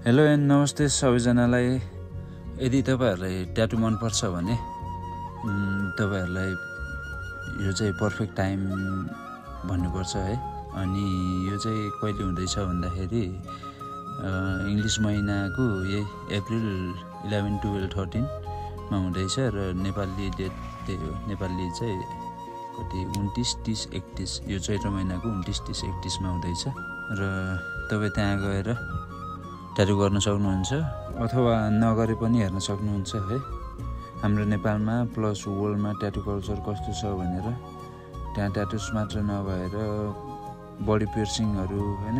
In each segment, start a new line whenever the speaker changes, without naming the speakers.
Hello and नमस्ते सबैजनालाई। यदि तपाईहरुलाई ट्याटु मन पर्छ भने तपाईहरुलाई यो चाहिँ पर्फेक्ट टाइम भन्नुपर्छ है। अनि यो चाहिँ कहिले हुँदैछ भन्दाखेरि इंग्लिश महिनाको यही अप्रिल 11, 12, 13 मा हुँदैछ र नेपाली डेट त्यही हो। नेपाली चाहिँ कति 29, 30, 31 यो चैत्र महिनाको 29, 30, 31 मा हुँदैछ र तपाई त्यहाँ गएर ट्याटु गर्न सक्नुहुन्छ अथवा नगरे पनि हेर्न सक्नुहुन्छ है। हाम्रो नेपालमा प्लस वर्ल्डमा ट्याटु कल्चर कस्तो छ भनेर त्यहाँ ट्याटुस मात्र नभएर बडी पियर्सिङहरु हैन,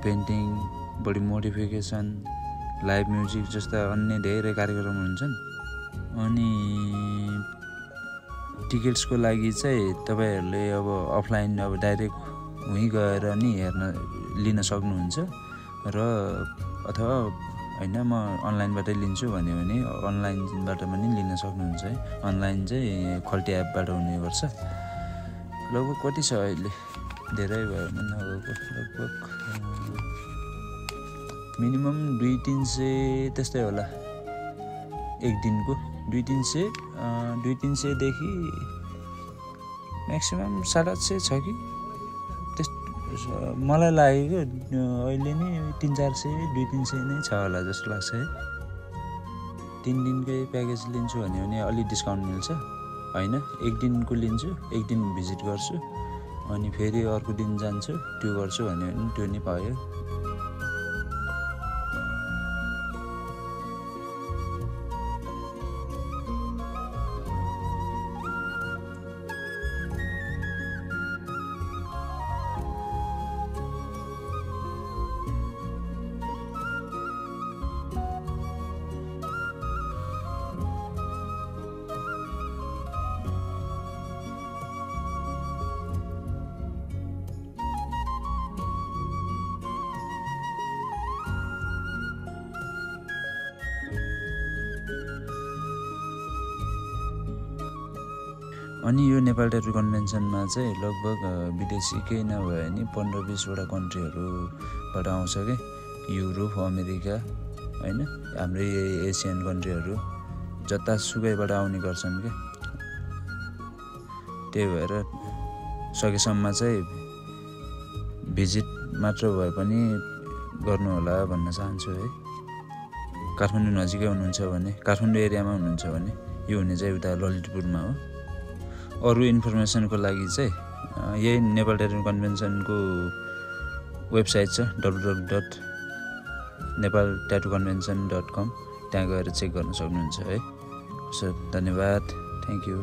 painting, body modification, live music जस्ता अन्य धेरै कार्यक्रम हुन्छन्। अनि टिकट्सको लागि चाहिँ तपाईहरुले अब अफलाइन अब डाइरेक्ट उही गएर नि हेर्न लिन सक्नुहुन्छ र अथवा हैन म अनलाइनबाटै लिन्छु भन्यो भने अनलाइनबाट पनि लिन सक्नुहुन्छ है। अनलाइन चाहिँ खल्टी एपबाट हुने गर्छ। लगभग कति छ अहिले धेरै भयो नगएको, लगभग मिनिमम 200-300 त्यस्तै होला एक दिनको। 200-300 देखि म्याक्सिमम 750 छ कि मलाई लागेको अहिले नि 300-400 नै छ होला जस्तो लाग्छ है। 3 दिनकै प्याकेज लिन्छु भने अलि डिस्काउन्ट मिल्छ हैन। एक दिनको लिन्छु, एक दिन भिजिट गर्छु अनि फेरि अर्को दिन जान्छु त्यो गर्छु भन्यो भने त्यो नि पायो। अनि यो नेपाल ट्याटु कन्भेन्सनमा चाहिँ लगभग विदेशी केही नभए नि 15-20 वटा कन्ट्रीहरुबाट आउँछ के। युरोप, अमेरिका हैन, हाम्रो एसियन कन्ट्रीहरु जतासुकैबाट आउने गर्छन् के। त्यही भएर सकेसम्म चाहिँ भिजिट मात्र भए पनि गर्नु होला भन्न चाहन्छु है। काठमाडौँ नजिकै हुनुहुन्छ भने, काठमाडौँ एरियामा हुनुहुन्छ भने यो हुने चाहिँ उता ललितपुरमा हो। अरु इन्फर्मेसनको लागि चाहिँ यही नेपाल ट्याटु कन्भेन्सनको वेबसाइट छ www.nepaltattooconvention.com, त्यहाँ गएर चेक गर्न सक्नुहुन्छ है। सो धन्यवाद, थ्यांक यू।